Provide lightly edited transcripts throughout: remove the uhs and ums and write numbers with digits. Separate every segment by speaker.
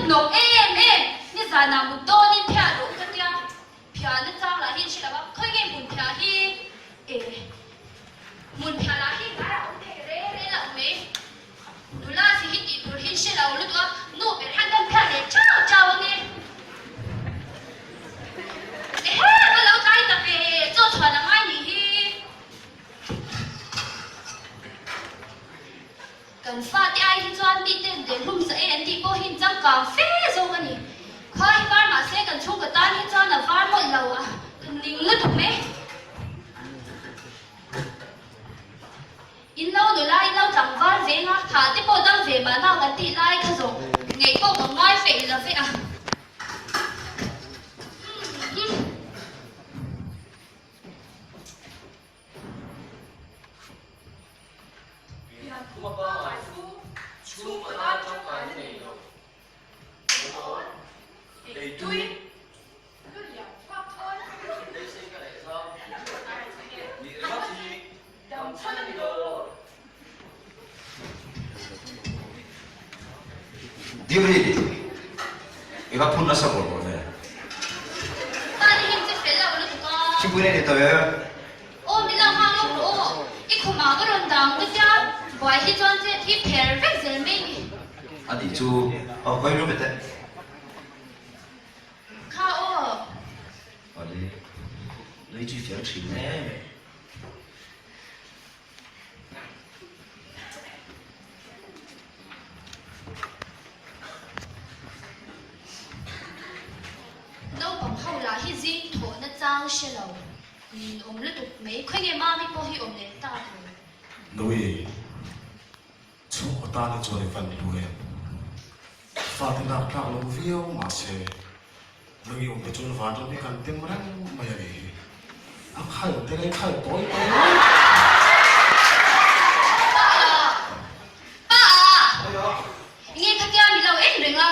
Speaker 1: hnawk em em, nizanah mut dawnin phiah rawh u ka tia, phiah na chang lah hi in hre lo a, khawi nge hmun phiah hi e, hmun phiah lah hi ngaiah awm thei re re loh mai, nula si hi tih tur hi in hre lo lutuk a, nu ber hian kan phiah leh chau chau ang e. Ehe, ka lo tlai ta ve, chaw chhuan a ngai nih hi. Kan fate ai hi chuan miten delhlum sa e an tih pawh hi changkang fe zawk a ni. Khua hi var mahse kan chhungkaw tan hi chuan a var mawlh lo a, ka ning lutuk mai. In lo nula in lo tlangval veng a, thah te pawh dam ve mahna kan tih lai kha zawng ngeih pawh ka ngai feih lo ve a.
Speaker 2: Piankhuma pangai chu chhungkaw tan tangkaina nei lo. Lunghawn, Leitui, Beisei ka leh zau, Nih ringawt hi damchhan a ni lo.
Speaker 3: Diri, I va phun nasa bawr bawr ve.
Speaker 1: Pa ni heng che fel lo lutuk a.
Speaker 3: Thingpui nei ta ve.
Speaker 1: Aw min lo nghak lawk rawh aw. I khumah ka rawn dang ka tia buai hi chuan chet hi pher vek zel mai ni.
Speaker 3: A nih chu aw kawi ru bete.
Speaker 1: Kha aw.
Speaker 3: Awle nui chu i fel thin em.
Speaker 1: Naupang ho lah hi zing thawhna chang hre lo min awm lutuk mai. Khawi nge mami pawh hi awm leh tak lo.
Speaker 4: Nui, chhungkaw tan hi chuan i van hlu em? Fate lak tlak lo viau mahse Nang i awm te chuan vanram hi kan tem reng mai a nih hi. A khal te leh khal tawi tawi mai.
Speaker 1: Pa a! Pa a! Nge khatia mi lo en reng a?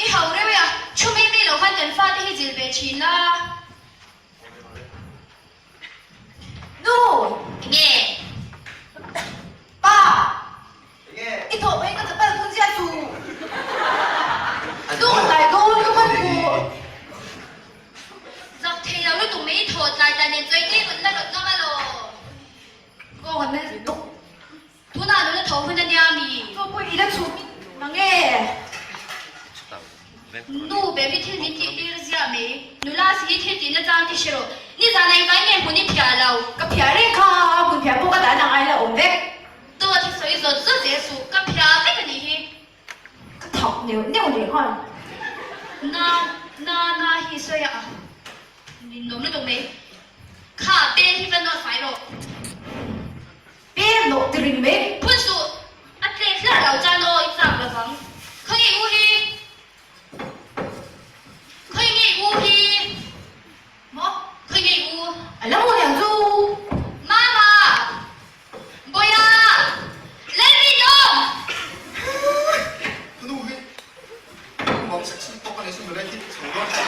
Speaker 1: I hau reuh e a, thu mai mai lo khan kan fate hi zil ve thin la.
Speaker 5: Nu!
Speaker 1: Nge?
Speaker 5: Pa! I thawh mai ka chapal phun zia chu. Nu ka tlai dawn ka hman hmuh.
Speaker 1: Zak thei lo lutuk mai i thawh tlai ta nen chawi tlem an la rawt ngam alaw.
Speaker 5: Kawng an mel tuk.
Speaker 1: Tunah nula tho hun ania mi.
Speaker 5: Chaw pawh i la chhum in mang e.
Speaker 1: Nu ber hi thil min tih tir ziah mai. Nula si hi thil tihna chang te hre rawh. Nizan ah i vai nge hmun i phiah lo.
Speaker 5: Ka phiah reng kha hmun phiah pawh ka dan ang ai la awm vek.
Speaker 1: Dawt hi sawi zawt zawt zel suh, ka phiah vek a nih hi.
Speaker 5: Ka thak neuh neuh leh nghal.
Speaker 1: Na na na hi sawi a ninawm lutuk mai. Kha pen hi va nawt fai rawh.
Speaker 5: Pen nawh ti ring mai.
Speaker 1: Phun suh, a tlek hlar lo chuan aw i chak lovang. Khawngaih u hi. Khawngaih u hi.
Speaker 5: Maw?
Speaker 1: Khawngaih u.
Speaker 5: A la mu niang chu.
Speaker 1: Mama! Bawiha! Lalrinawm!
Speaker 6: Ka nu hi mumang sexy tawk a ni sin mawle hi chho dawn che.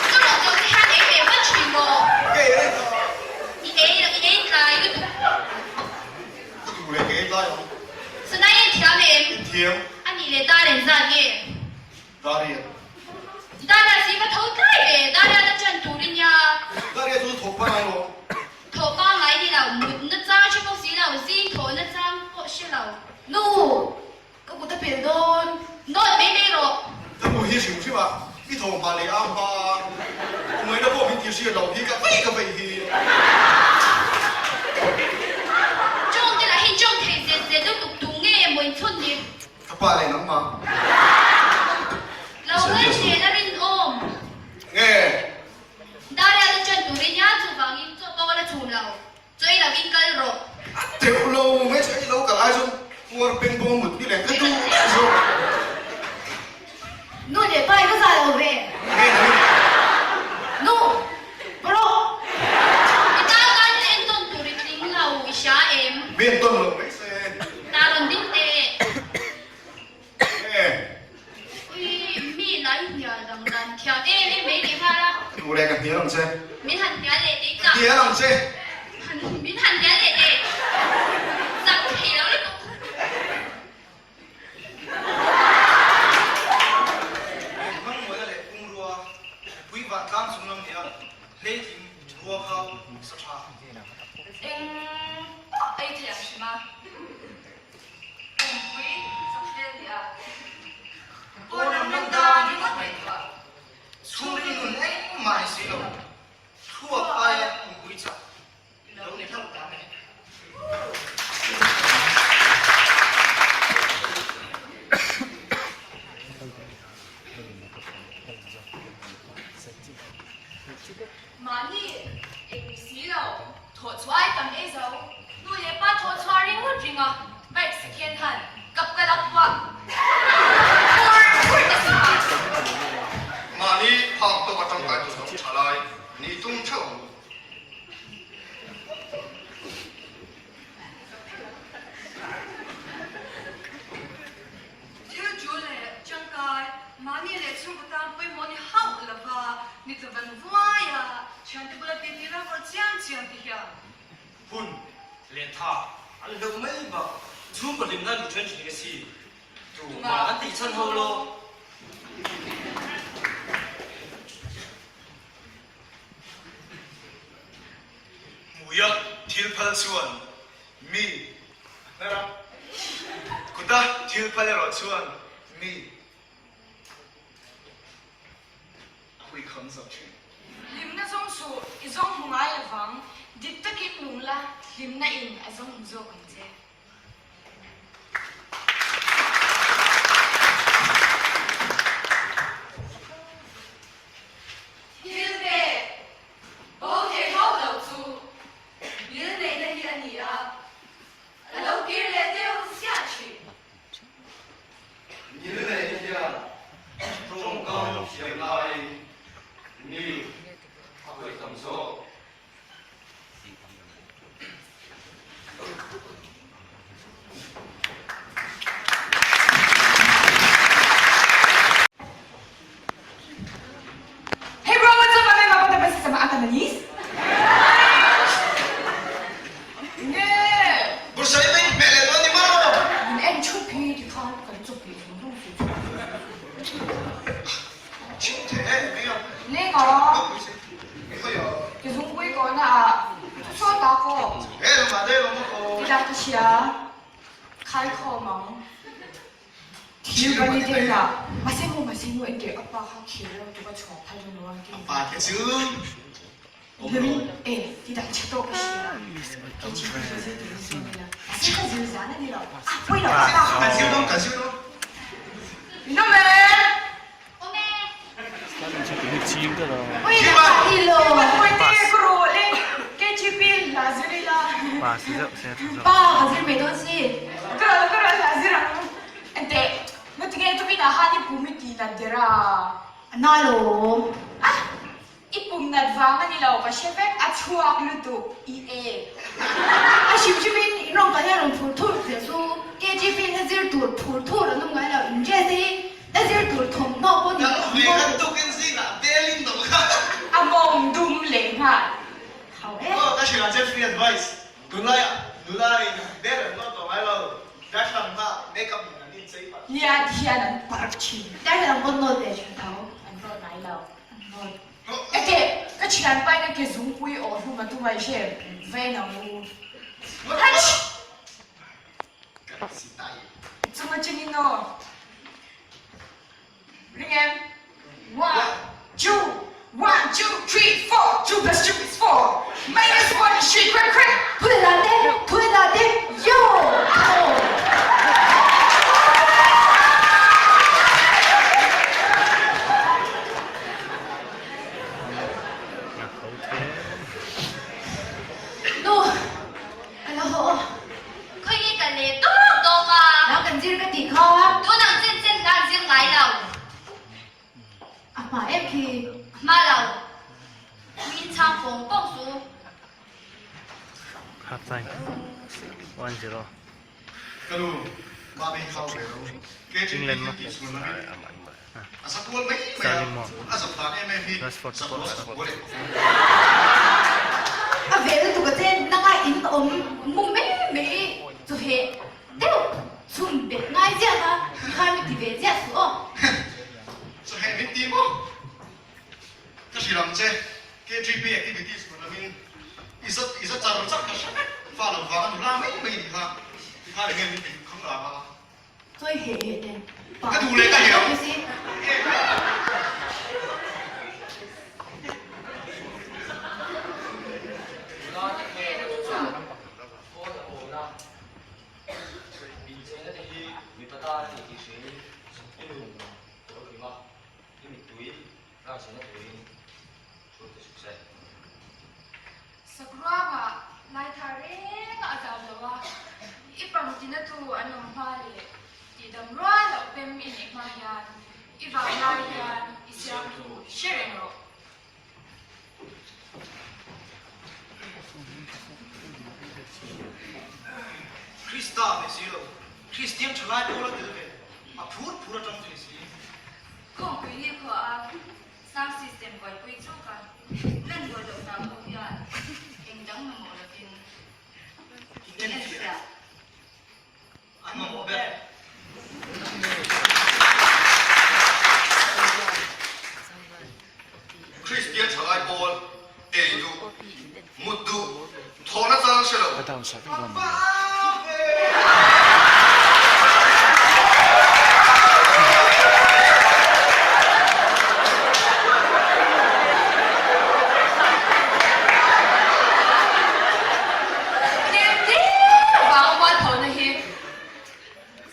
Speaker 1: Ka rawn zawh che hian ei leh vat thin maw?
Speaker 6: Ka ei reng a.
Speaker 1: I ei lo, i ei tlai lutuk.
Speaker 6: Ka duh leh ka ei tlai ang.
Speaker 1: Sanai en thiam em?
Speaker 6: En thiam.
Speaker 1: A nih leh dar engzat nge?
Speaker 6: Darian.
Speaker 1: Dara si va tho tlai ve, Darian a ṭan tur i nia.
Speaker 6: Darian chu thawk pangai lo.
Speaker 1: Thawh pangai ni lo, mut na chang hre bawk si lo, zing thawh na chang pawh hre lo.
Speaker 5: Nu, ka kut a pel dawn.
Speaker 1: Nawt mai mai rawh.
Speaker 6: Ka nu hi hrim hrim a, i tho hma leh a hma a, ngaihna pawh min ti hriat loh hi ka vei ka vei hi.
Speaker 1: Ṭawng te lah hi ṭawng thei zet zet lutuk tu nge maw inchhun ni?
Speaker 6: Ka pa leh nangmah.
Speaker 1: Lo ngaih zel a rinawm.
Speaker 6: Nge?
Speaker 1: Daria la ṭan turin nia chuvangin chaw pawh la chhum lo. Chaw ei lovin kal rawh.
Speaker 6: A teuh lo mai chaw ei lo kal ai chuan puar peng pawng mut ni leh ka duh daih zawk.
Speaker 5: Nu leh pa i va za lo ve.
Speaker 6: Nge nang?
Speaker 5: Nu, va rawh.
Speaker 1: I tan tan in entawn tur i tling lo i hria em?
Speaker 6: Mi entawn lo mai se.
Speaker 1: Ta rawn ding teh.
Speaker 6: Nge?
Speaker 1: Ui, mi lai hnial dang dan thiam em em mai leh nghal a.
Speaker 6: Ka duh leh ka hnial ang che.
Speaker 1: Min han. han hnial leh teh chak.
Speaker 6: Hnial ang che.
Speaker 1: Min han hnial leh teh. Zak thei lo lutuk.
Speaker 6: Hmang mawina leh pumrua pui vantlang chung lam nia hleitling rua kha sa tha.
Speaker 7: Eng pawh ei thei ang hrim a. Awmpui chak vel nia.
Speaker 6: Pawn lam lan dan ringawt ngaihtuah. Chhungril nun engmah ni si lo. Thluak aia awmpui chak lo ni hlauh ta mai.
Speaker 7: Mahni eng ni si lo, thawh chhuah ai tam ei zo. Nu leh pa thawh chhuah ringawt ring a, bike second hand kap ka la phuah phur phur ta si a.
Speaker 6: Mahni phak tawk a tangkai tur dang tha lai ni tum theuh ang u.
Speaker 7: Thil tul leh tangkai, mahni leh chhungkaw tan pawimawh ni hauh lova ni tla van vuai a, thiante bula titi ram awrh chiam chiam te hian.
Speaker 2: Hun leh tha an hleuh mai bak, chhungkaw hlimna duh then thin ka si, tumah an tih chhan ho lo.
Speaker 6: Hmuia thil phal chuan mi a hmer a, kuta thil phal erawh chuan mi a hui kham zo thin.
Speaker 7: Hlimna zawng suh i zawng hmu ngai lovang, dik takin nung la, hlimna in a zawng hmu zawk ang che. Thil pek bo thei hauh lo chu bil neihna hi a ni a, a lo kir leh deuh chiah thin.
Speaker 6: Ngil nei hian tawngkam thiam laiin mi a hawi tam zawk.
Speaker 7: Hey bro, what's up? Mami mapunta ba sa sama ata manis? Nge!
Speaker 6: Bursai mai hmel leh dawn ni maw?
Speaker 7: Min en thup hi ti khan kan chawp leh zung zung su chu.
Speaker 6: Chim the e mai a.
Speaker 7: Leng a. Ke zungpui ko na ah chu saw ta ko.
Speaker 6: E lo ma de lo ma ko.
Speaker 7: Ti dak ka sia. Khai kho mang. Thil ban i te na. Mase mu mase mu en te apa kha khir lo tu ka chhuak phal lo ang ti.
Speaker 6: Apa te chu.
Speaker 7: E ti dak cha to ka sia. Ke chi ke zil tu so ni la. Ase ka zil zan ani lo. Ah poi lo pa.
Speaker 6: Kan siu dong kan siu dong.
Speaker 7: No me. I pum nat vang a ni lo, ka hre vek, a chhuak lutuk, i e.
Speaker 5: A hrim hrim in in rawn kal hian rawn phur thur che chu KGP in a zir tur phur thur an awm ngai lo, in dress te hi a zir tur thawmhnaw pawh ni
Speaker 6: Nang ve kan tukin zingah belin dawm kha.
Speaker 7: A mawng dum leh nghal.
Speaker 5: Hau e.
Speaker 6: Aw ka hrilh ang che free advice, tunlaiah nula in bel an nawt tawh ngai lo, darthlalang hmaah make up in an inchei palh.
Speaker 7: Nia ti hian an parh thin.
Speaker 5: Darthlalang pawh nawt ve thin tho.
Speaker 7: An nawt ngai lo. Eke, ka thianpa in a ke zungpui awh hlum a tum a i hre ve nang u. Hach! Chung atangin aw. Ring em? One, two, one, two, three, four, two plus two is four, minus one is three, quick, quick!
Speaker 5: Thui la te, thui la te, yo! Nu, ka lo haw aw.
Speaker 1: Khawi nge ka leh dawk dawk a?
Speaker 5: Nau kan zir ka tih kha.
Speaker 1: Tun ang chen chen khan zir ngai lo.
Speaker 5: A hma em khi?
Speaker 1: A hma lo. Min chhang pawng pawng su.
Speaker 8: Half time 1-0.
Speaker 6: Ka nu, mah min hau ve lo.
Speaker 8: England ma
Speaker 6: A sa kual mai mai a, a zam dan em em hi
Speaker 8: Rashford
Speaker 6: sa
Speaker 8: pawh
Speaker 6: kual
Speaker 8: a
Speaker 6: sa kual em. KGP activities tur lamin i za i za char char ka hre vek. Fa lo vang a nula mai mai ni kha. Ti kha enge min ti khang rang a.
Speaker 5: Chawi heh heh ten pa
Speaker 6: Ka duh leh ka heh ang.
Speaker 5: Si.
Speaker 9: Nula te khen a chuan phone a awn a, incheina te hi mipa ta a ni tih hriain i nun a lo hlim a, i mittui ransawna turin thu te suk se.
Speaker 7: Sakruanga laitha reng a zau lo a, i pangtina tu an awm hma leh tihdam rual loh pem i neih hma hian i vanglai hian i siamtu hre reng rawh.
Speaker 6: Krista ve si lo, Kristian thalai pawl a tel ve, a phur phur atang thei si.
Speaker 7: Kawngpui ni khua a sound system buaipui chu ka lan buai loh vang ho hian eng dang mamawh lovin in enfiah.
Speaker 6: An mamawh ber.
Speaker 10: Kristian thalai pawl ei duh, mut duh, thawhna chang hre lo.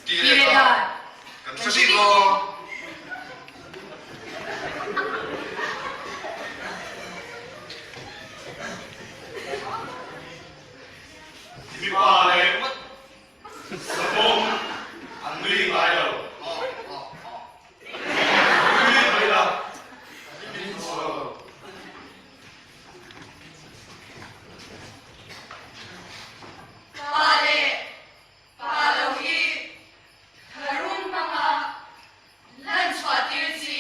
Speaker 10: Ti leh dan kan hre bik lo.
Speaker 11: Mipa leh savawm an nui ngai lo. Nui mai la, min haw lo.
Speaker 7: Pa leh Pa lo hi tharum hmanga lan chhuah tir chi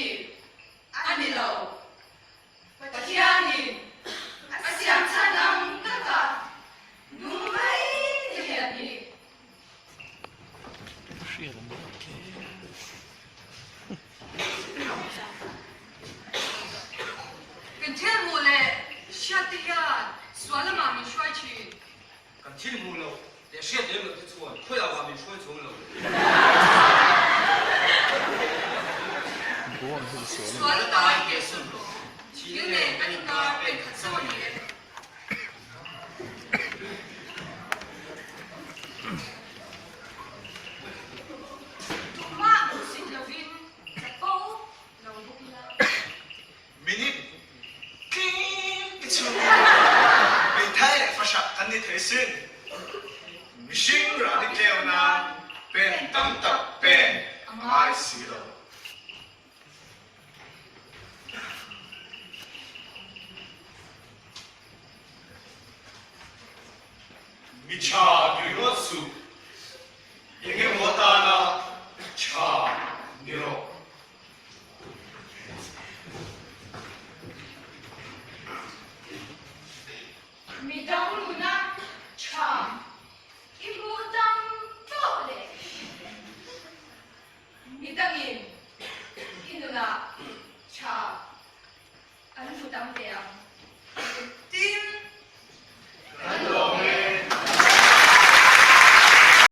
Speaker 7: a ni lo. Pathianin a siam chhan ang taka nung mai te hi an ni. Kan thil hmuh leh hriat te hian sual lamah min hruai thin.
Speaker 2: Kan thil hmuh loh leh hriat lem loh te chuan khawiah vah min hruai chuang lo.
Speaker 7: Sual tai ke sun rawh. Thil nen kan inkar pen khat chauh a ni e. Tumah hmusit lovin chapo lo bawk ila.
Speaker 6: Minute tling te chhungin hmeithai leh fahrah kan ni thei sin. Mihring rah ni tleu nan pen tam tak pen a ngai si lo.
Speaker 11: Mi tha ni ringawt suh, eng emaw atana tha ni rawh.
Speaker 7: Midang nuna.